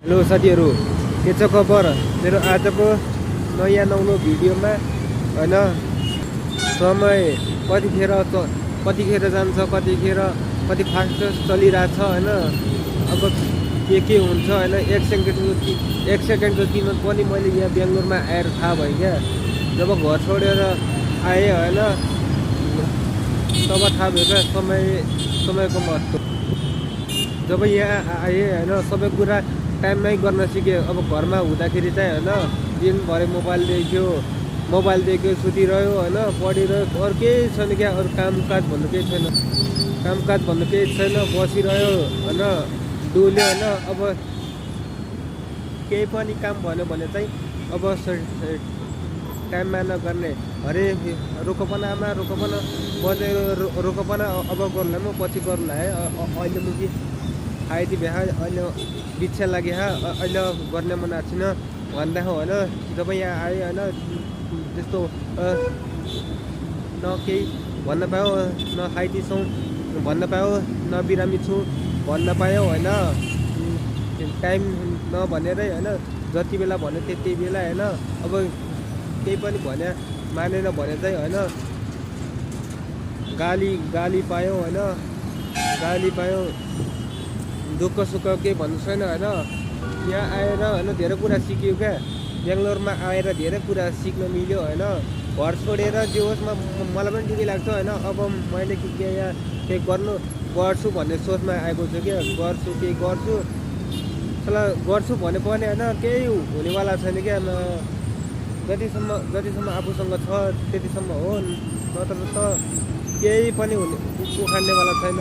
Hello साथीहरू, के छ खबर? मेरो आजको नयाँ नौलो भिडियोमा होइन समय कतिखेर जान्छ, कति फास्ट चलिरहेछ होइन। अब के हुन्छ होइन, एक सेकेन्डको कीमत पनि मैले यहाँ बेङ्गलोरमा आएर थाहा भयो क्या। जब घर छोडेर आएँ होइन, तब थाहा भयो क्या समयको महत्त्व। जब यहाँ आएँ होइन, सबै कुरा टाइममै गर्न सिकेँ। अब घरमा हुँदाखेरि चाहिँ होइन, दिनभरि मोबाइल देख्यो, सुतिरह्यो होइन, पढिरह्यो, अरू केही छैन क्या। अरू कामकाज भन्नु केही छैन, बसिरह्यो होइन, डुल्यो होइन। अब केही पनि काम भन्यो भने चाहिँ अब टाइममा नगर्ने, अरे रोकपन आमा रोकपन बजे रोकपन, अब गर्ला म पछि गर्ला है, अहिले म कि आइती भ्या, अहिले बिच्छा लागे अहिले गर्ने मन आएको छैन भन्दा हो होइन। जब यहाँ आएँ होइन, त्यस्तो न केही भन्न पायो, न खाइती छौँ भन्न पायो, न बिरामी छु भन्न पायो होइन। टाइम नभनेरै होइन, जति बेला भन्यो त्यति बेला होइन। अब केही पनि भने मानेन भने चाहिँ होइन, गाली पायो होइन, गाली पायो। दुःख सुख केही भन्नु छैन होइन। यहाँ आएर होइन धेरै कुरा सिक्यो क्या। बेङ्गलोरमा आएर धेरै कुरा सिक्न मिल्यो होइन। घर छोडेर जे होस् मलाई पनि ठिकै लाग्छ होइन। अब मैले यहाँ केही गर्छु भन्ने सोचमा आएको छु क्या। केही गर्छु भने पनि होइन, केही हुनेवाला छैन क्या। जतिसम्म आफूसँग छ त्यतिसम्म हो, नत्र त केही पनि उखाड्नेवाला छैन।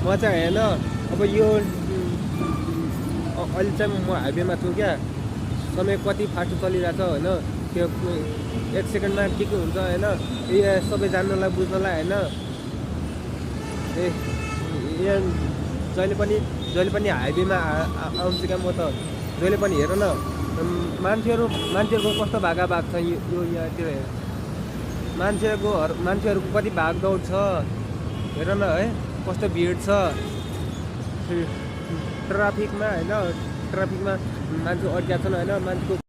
म चाहिँ होइन, अब यो अहिले चाहिँ म हाइवेमा छु क्या। समय कति फास्ट चलिरहेछ होइन। त्यो एक सेकेन्डमा के हुन्छ होइन, यो सबै जान्नलाई बुझ्नलाई होइन। यहाँ जहिले पनि हाइवेमा आउँछु क्या म त। जहिले पनि हेर न, मान्छेहरूको कस्तो भागाभाग छ यो यहाँतिर। मान्छेहरूको कति भागदौड छ हेर न है, कस्तो भिड छ ट्राफिकमा होइन। ट्राफिकमा मान्छे अड्किया छन् होइन। मान्छेको